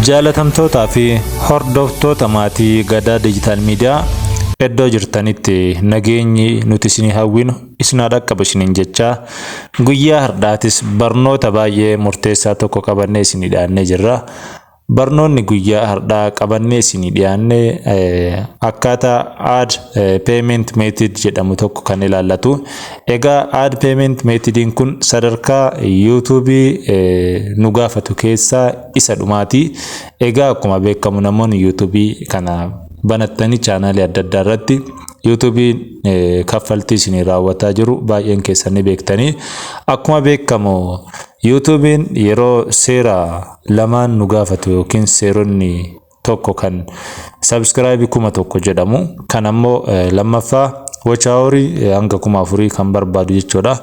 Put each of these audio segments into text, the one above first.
Jaalatamtootaa fi hordoftoota maatii Gadaa Digital Media, iddoo jirtanitti nageenyi nuti isinii hawwinu isin haa dhaqqabu isiniin jechaa, guyyaa hardhaatis barnoota baay'ee murteessaa tokko qabannee isinii dhiyaannee jirra. Barnoonni guyyaa hardhaa qabannee isinii dhiyaanne akkaataa add payment method jedhamu tokko kan ilaallatu. Egaa add payment methodiin kun sadarkaa YouTubeii nu gaafatu keessaa isa dhumaati. Egaa akkuma beekamu namoonni YouTubeii kana banattanii chaanaalii adda addaa irratti YouTubeiin kaffaltii isinii raawwataa jiru baay'een keessan ni beektanii. Akkuma beekamu YouTubeiin yeroo seera lamaan nu gaafatu yookiin seeronni tokko kan subscribeii 1000 jedhamu, kan ammoo lammaffaa watch hourii hanga 4000 kan barbaadu jechuudha.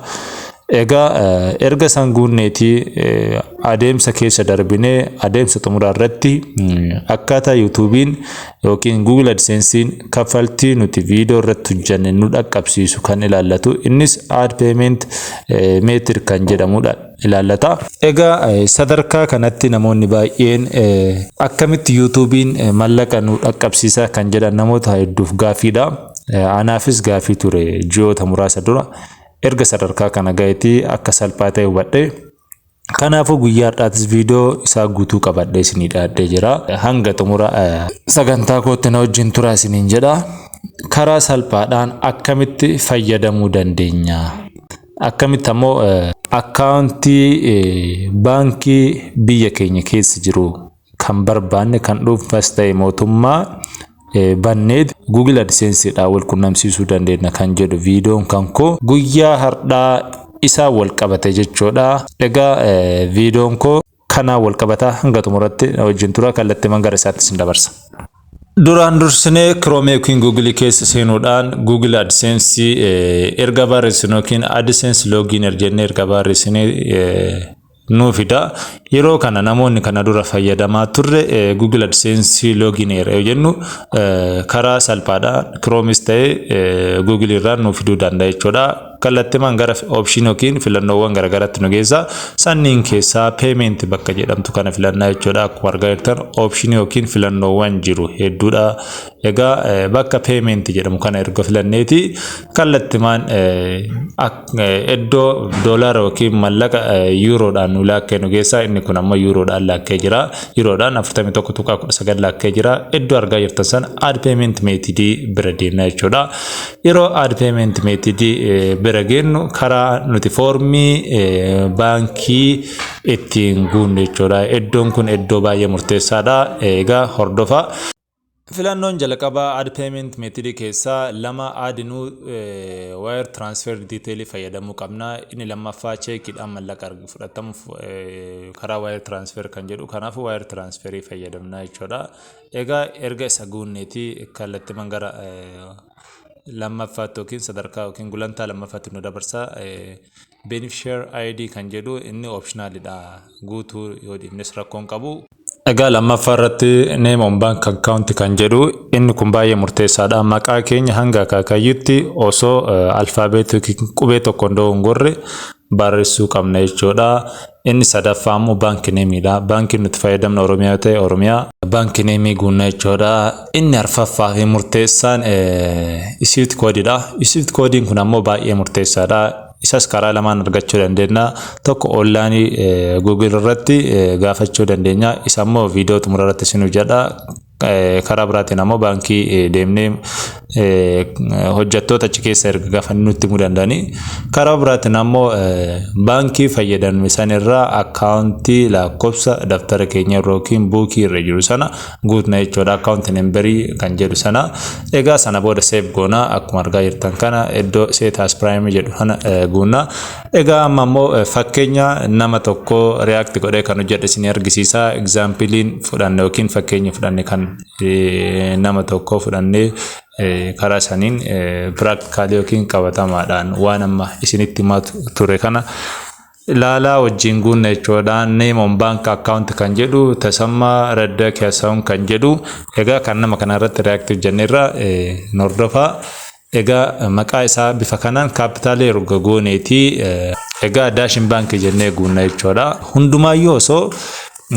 Egaa erga isaan guunneetii adeemsa keessa darbinee adeemsa xumuraa irratti akkaataa YouTubeiin yookiin Google AdSense'n kaffaltii nuti viidiyoo irratti hojjenne nu dhaqqabsiisu kan ilaallatu, innis add payment method kan jedhamudha ilaallata. Egaa sadarkaa kanatti namoonni baay'een akkamitti YouTubeiin mallaqa nu dhaqqabsiisa kan jedhan namoota hedduuf gaaffiidha. Anaafis gaaffii ture ji'oota muraasa dura. Erga sadarkaa kana gaheetii akka salphaa ta'e hubadhe. Kanaafuu guyyaa har'aatis viidiyoo isaa guutuu qabadhee isinii dhiyaadhee jira. Hanga xumura sagantaa kootti na wajjin turaa isiniin jedha. Karaa salphaadhaan akkamitti fayyadamuu dandeenya? Akkamitti ammoo akkaawuntii baankii biyya keenya keessa jiru kan barbaanne, kan dhuunfaas ta'e mootummaa, bannee Google AdSenseedhaan wal qunnamsiisuu dandeenya kan jedhu viidiyoon kan koo guyyaa har'aa isaa wal qabate jechuudha. Egaa viidiyoon koo kanaan wal qabataa, hanga xumuratti wajjin tura. Kallattii gara isaatti isin dabarsa. Duraan dursinee Chrome yookiin Google keessa seenuudhaan Google AdSense erga barreessinu yookiin AdSense login jennee erga barreessinee nuu fida. Yeroo kana namoonni kana dura fayyadamaa turre Google AdSense login yoo jennu karaa salphaadhaan Chromeis ta'ee Google irraa nuu fiduu danda'a jechuudha. Kallattiimaan gara option yookiin filannoowwan garaagaraatti nu geessa. Sanniin keessaa payment bakka jedhamtu kana filannaa jechuudha. Akkuma argaa jirtan option yookiin filannoowwan jiru hedduudha. Egaa bakka payment jedhamu kana erga filanneeti kallattiimaan iddoo doolaara yookiin mallaqa yuuroodhaan nu laakkee nu geessa. Inni kun ammoo yuuroodhaan laakkee jira. Yuuroodhaan 41.19 laakkee jira. Iddoo argaa jirtan sana add payment method bira deemna jechuudha. Yeroo add payment method bira geennu karaa nuti foormii baankii ittiin guunnu jechuudha. Iddoon kun iddoo baay'ee murteessaadha. Egaa hordofaa. Filannoon jalqabaa add payment method keessaa lama add new wire transfer detail fayyadamuu qabna. Inni lammaffaa cheekiidhaan mallaqa fudhatamuuf karaa wire transfer kan jedhu, kanaafuu wire transfer fayyadamna jechuudha. Egaa erga isa guunneetii kallattiimaan gara lammaffaatti yookiin sadarkaa yookiin gulantaa lammaffaatti nu dabarsa. Beneficiary ID kan jedhu inni optionalidha. Guutuu yoo dhiifnes rakkoon qabu. Egaa lammaffaa irratti name on bank account kan jedhu, inni kun baay'ee murteessaadha. Maqaa keenya hanga akaakayyutti osoo alfaabeetii yookiin qubee tokko hin dogongorre barreessuu qabna jechuudha. Inni sadaffaa immoo bank nameiidha. Baankiin nuti fayyadamnu Oromiyaa yoo ta'e, Oromiyaa bank nameii guunna jechuudha. Inni arfaffaa fi murteessaan SWIFT codeiidha. SWIFT codeiin kun ammoo baay'ee murteessaadha. Isas karaa lamaan argachuu dandeenya. Tokko onlineii Google irratti gaafachuu dandeenya. Isa immoo viidiyoo xumura irratti isin hojjedha. Karaa biraatiin ammoo baankii deemnee hojjettoota achi keessa erga gaafannu nutti himuu danda'ani. Karaa biraatiin ammoo baankii fayyadamnu san irraa akkaawuntii lakkoofsa daftara keenya irra yookiin bookii irra jiru sana guutna jechuudha. Account numberii kan jedhu sana. Egaa sana booda save goona. Akkuma argaa jirtan kana iddoo set as primary jedhu kana guunna. Egaa amma ammoo fakkeenya nama tokko react godhee kan hojjedhe isin argisiisa. Exampleiin fudhanne yookiin fakkeenya fudhanne kan nama tokko fudhannee karaa saniin practicalii yookiin qabatamaadhaan waan amma isinitti himaa ture kana ilaalaa wajjin guunna jechuudha. Name on bank account kan jedhu Tasammaa Raddaa Keessaawun kan jedhu, egaa kan nama kana irratti react jenneerra hordofaa. Egaa maqaa isaa bifa kanaan capitalii erga gooneetii, egaa Daashin Baankii jennee guunna jechuudha. Hundumaayyuu osoo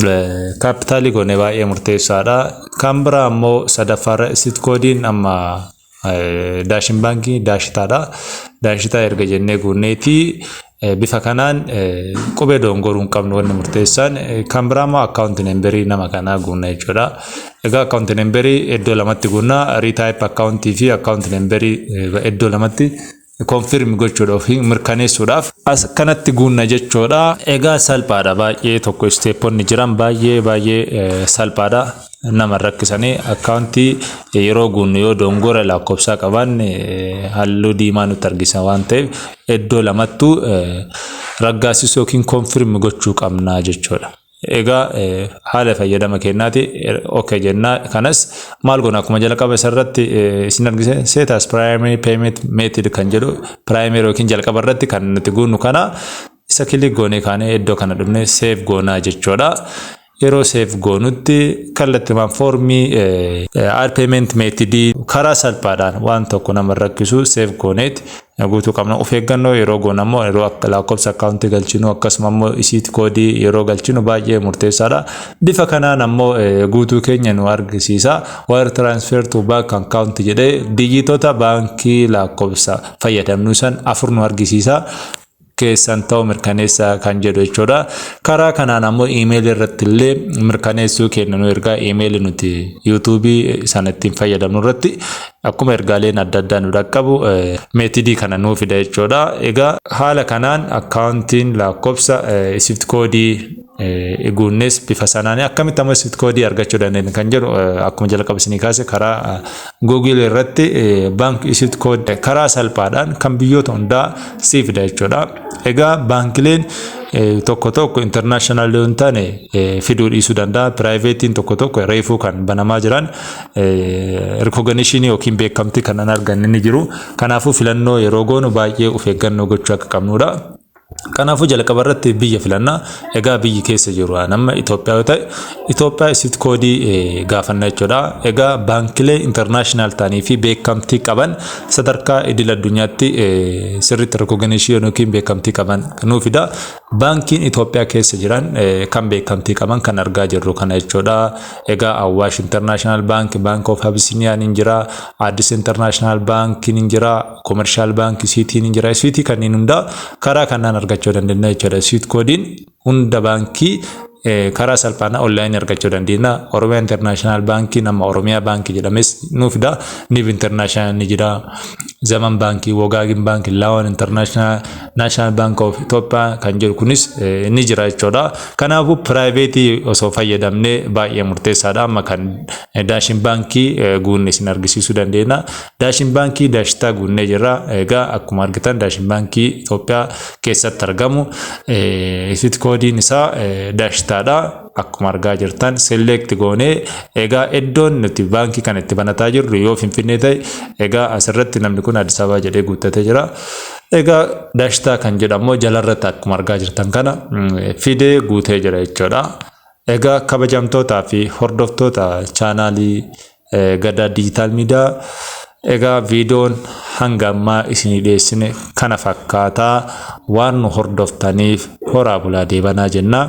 Capital goone baay'ee murteessaadha. Kan biraa ammoo sadaffaarra SWIFT codeiin amma Daashin Baankii Daashitaadha. Daashitaa erga jennee guunneeti bifa kanaan qubee dogongoruu hin qabnu wanni murteessaan. Kan biraa immoo account numberii nama kanaa guunna jechuudha. Egaa account numberii iddoo lamatti guunna, retype accountii fi account numberii iddoo lamatti confirm gochuudhaaf, mirkaneessuudhaaf as kanatti guunna jechuudha. Egaa salphaadha, baay'ee tokko steponni jiran baay'ee baay'ee salphaadha. Nama rakkisanii accountii yeroo guunnu yoo dogongora lakkoofsaa qabaanne halluu diimaa nutti argisa waan ta'eef iddoo lamattuu raggaasisuu yookiin confirm gochuu qabna jechuudha. Egaa haala fayyadama keenyaati okay jennaa. Kanas maal goona? Akkuma jalqaba isarratti isin argise, set as primary payment method kan jedhu, primary yookiin jalqaba irratti kan nuti guunnu kana isa click goonee kaanee iddoo kana dhufnee save goonaa jechuudha. Yeroo save goonutti kallattiimaan foormii add payment method karaa salphaadhaan waan tokko nama rakkisu save gooneeti guutuu qabna. Of eeggannoo yeroo goonu ammoo yeroo lakkoofsa accountii galchinu, akkasuma ammoo SWIFT codeii yeroo galchinu baay'ee murteessaadha. Bifa kanaan ammoo guutuu keenya nu argisiisa. Wire transfer to bank account jedhee digitota baankii lakkoofsa fayyadamnu san afur nu argisiisa. Keessan ta'u mirkaneessa kan jedhu jechuudha. Karaa kanaan ammoo iimeelii irratti illee mirkaneessuu kenna nu ergaa. Iimeelii nuti YouTubeii sana ittiin fayyadamnu irratti akkuma ergaaleen adda addaa nu dhaqqabu methodii kana nuu fida jechuudha. Egaa haala kanaan accountiin lakkoofsa SWIFT codeii guunnes bifa sanaan akkamitti ammoo SWIFT codeii argachuu dandeenya kan jedhu, akkuma jalqaba isinii kaase, karaa Google irratti bank SWIFT code karaa salphaadhaan kan biyyoota hundaa sii fida jechuudha. Egaa baankileen tokko tokko international yoo hin taane fiduu dhiisuu danda'a. Privateiin tokko tokko reefuu kan banamaa jiran recognitionii yookiin beekamtii kan hin arganne ni jiru. Kanaafuu filannoo yeroo goonu baay'ee of eeggannoo gochuu akka qabnudha. Kanaafuu jalqaba irratti biyya filannaa. Egaa biyyi keessa jiru nama Itoophiyaa yoo ta'e, Itoophiyaa SWIFT codeii gaafanna jechuudha. Egaa baankilee international ta'anii fi beekamtii qaban sadarkaa idil addunyaatti sirriitti recognitionii yookiin beekamtii qaban nuu fida. Baankiin Itoophiyaa keessa jiran kan beekamtii qaban kan argaa jirru kana jechuudha. Egaa Awaash International Bank, Bank of Abyssinia ni jira, Addis International Bank ni jira, Commercial Bank City ni jira. City kanneen hundaa karaa kanaan argachuu dandeenya jechuudha. SWIFT codeiin hunda baankii karaa salphaan onlineii argachuu dandeenya. Oromiyaa International Baankii nama Oromiyaa Baankii jedhames nuu fida. Nib International ni jira. Zaman Baankii, Wogaagin Baankii, Laawan International, National Bank of Ethiopia kan jedhu kunis ni jira jechuudha. Kanaafuu privateii osoo fayyadamnee baay'ee murteessaadha. Amma kan Daashin Baankii guunne isin argisiisuu dandeenya. Daashin Baankii Daashitaa guunnee jirra. Egaa akkuma argitan Daashin Baankii Itoophiyaa keessatti argamu. SWIFT codeiin isaa Daashitaadha. Akkuma argaa jirtan select goonee, egaa iddoon nuti baankii kana itti banataa jirru yoo Finfinnee ta'e, egaa asirratti namni kun Addis Ababaa jedhee guuttatee jira. Egaa Daashitaa kan jedhamu jalarratti akkuma argaa jirtan kana fidee guutee jira jechuudha. Egaa kabajamtootaa fi hordoftoota chaanaalii Gadaa Digital Media, egaa viidiyoon hanga ammaa isinii dhiyeessine kana fakkaataa. Waan nu hordoftaniif horaa bulaa deebanaa jenna.